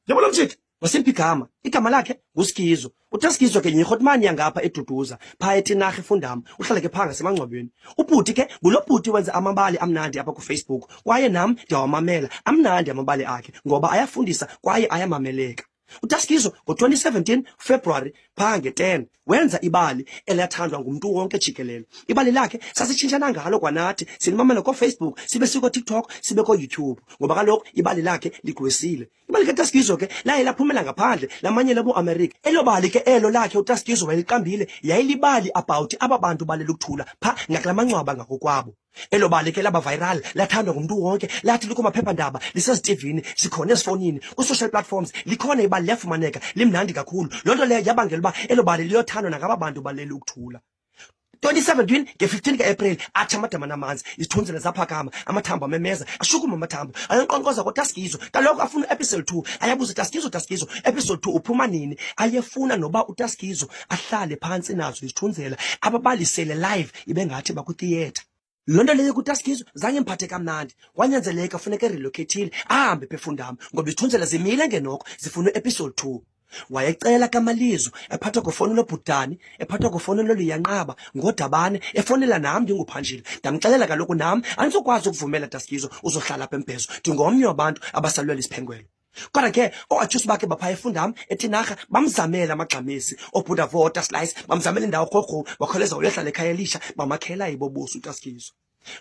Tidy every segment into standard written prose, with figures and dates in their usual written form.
Yabo lo mjita wasimpa igama, igama lakhe nguSkizo. UTaSkizo ke yirhotmani yangapha eDuduza, phaa eTinarha eFundam, uhlala ke phaa ngasemangcwabeni. Ubhuti ke ngulo bhuti wenza amabali amnandi apha kuFacebook kwaye nam ndiyawamamela, amnandi amabali akhe ngoba ayafundisa kwaye ayamameleka. UTaSkizo ngo-2017 February phaa nge-10 wenza ibali elathandwa ngumntu wonke jikelele. Ibali lakhe sasitshintshana ngalo kwanathi, silimamela kooFacebook, sibe sikoTikTok, sibe kooYouTube ngoba kaloku ibali lakhe ligqwesile. Ibali likaTaskizo ke laye laphumela ngaphandle lamanye laboAmerika. Elo bali ke elo lakhe uTaskizo wayeliqambile yayilibali about aba bantu balela ukuthula pha ngakula mangcwaba ngakokwabo. Elo bali ke laba viral lathandwa ngumntu wonke, lathi likumaphephandaba, lisezitivini, sikhona ezifowunini, kwi-social platforms likhona ibali liyafumaneka, limnandi kakhulu. Loo nto leyo yabangela uba elo bali liyothandwa nangaba bantu balele ukuthula. 2017 nge-15 ka-Aprili atsha amadama namanzi, izithunzela zaphakama, amathambo amemeza, ashukuma amathambo, ayonkqonkqoza koTaskizo. Kaloku afuna u-episode 2, ayabuza Taskizo, Taskizo, episode 2 uphuma nini? Ayefuna noba uTaskizo ahlale phantsi nazo izithunzela, ababalisele live ibe ngathi bakwithiyetha. Loo nto leyo kuTaskizo zange imphathe kamnandi, kwanyanzeleka funeka erelocatile ahambe phefundam ngoba izithunzela zimile ngenoko zifuna u-episode 2. Wayecela kaMalizo, ephathwa kufowunela oBhudani, ephathwa kufowunela oLiyanqaba, ngoDabane, efonela nam ndinguPhanjile. Ndamxelela kaloku nam andizokwazi ukuvumela Taskizo uzohlala apha eMbhezo, ndingomnye wabantu abasalwela isiphengwelo. Kodwa ke ooatyhusi bakhe bapha eFundam, eTinarha, bamzamela amagxamesi, ooBhuda Vota Slice, bamzamela indawo rhorho, wakhawuleza uyohlala ekhaya elisha, bamakhela ibobosi uTaskizo.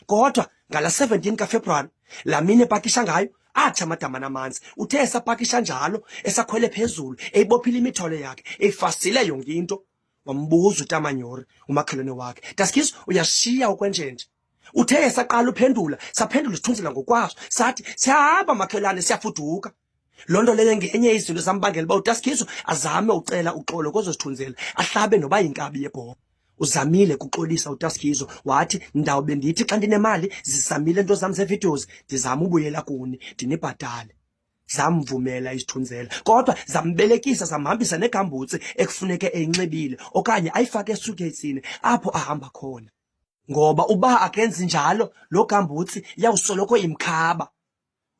Kodwa ngala 17 kaFebruwari, laa mini epakisha ngayo, atsha amadama namanzi. Uthe esapakisha njalo, esakhwele phezulu, eyibophile imithwalo yakhe, eyifasile yonke into, wambuza uTamanyori, umakhelwane wakhe, Taskizo, uyashiya ukwenjenje? Uthe esaqala uphendula, saphendula isithunzela ngokwaso, sathi siyahamba makhelwane, siyafuduka. Loo nto leyo ngenye izinto zambangela uba uTaskizo azame ucela uxolo kwezo zithunzela, ahlabe noba yinkabi yebhola. Uzamile kuxolisa uTaskizo, wathi ndawube ndithi xa ndinemali zizamile nto zam zeevideos, ndizame ubuyela kuni ndinibhatale. Zamvumela isithunzela, kodwa zambelekisa zamhambisa negambutsi ekufuneke eyinxibile okanye ayifake esuitcasini apho ahamba khona. Ngoba uba akenzi njalo lo gambutsi iyawusoloko imkhaba.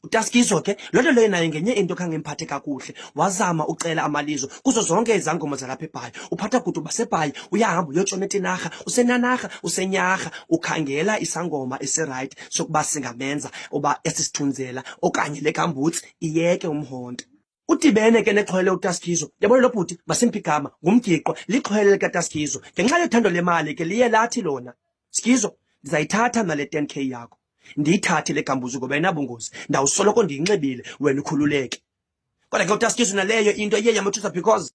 UTaskizo ke loo nto leyo naye ngenye into khange imphathe kakuhle, wazama ucela amalizo kuzo zonke izangoma zalapha eBhayi. Uphatha kude uba seBhayi, uyahamba uyotshona eTinarha, useNanarha, useNyarha, ukhangela isangoma esirayithi sokuba singamenza uba esi sithunzela okanye le gambutsi iyeke umhonta. Udibene ke nexhwele uTaskizo. Yabona lo bhuti masimphi igama, ngumgiqwa, lixhwele likaTaskizo. Ngenxa yothando lemali ke liye lathi lona, Skizo, ndizayithatha mna le 10K yakho. Ndiyithathe le gambuzi ngoba inabungozi. Ndawusoloko ndiyinxibile, wena ukhululeke. Kodwa ke uTaskizo naleyo into iye yamothusa because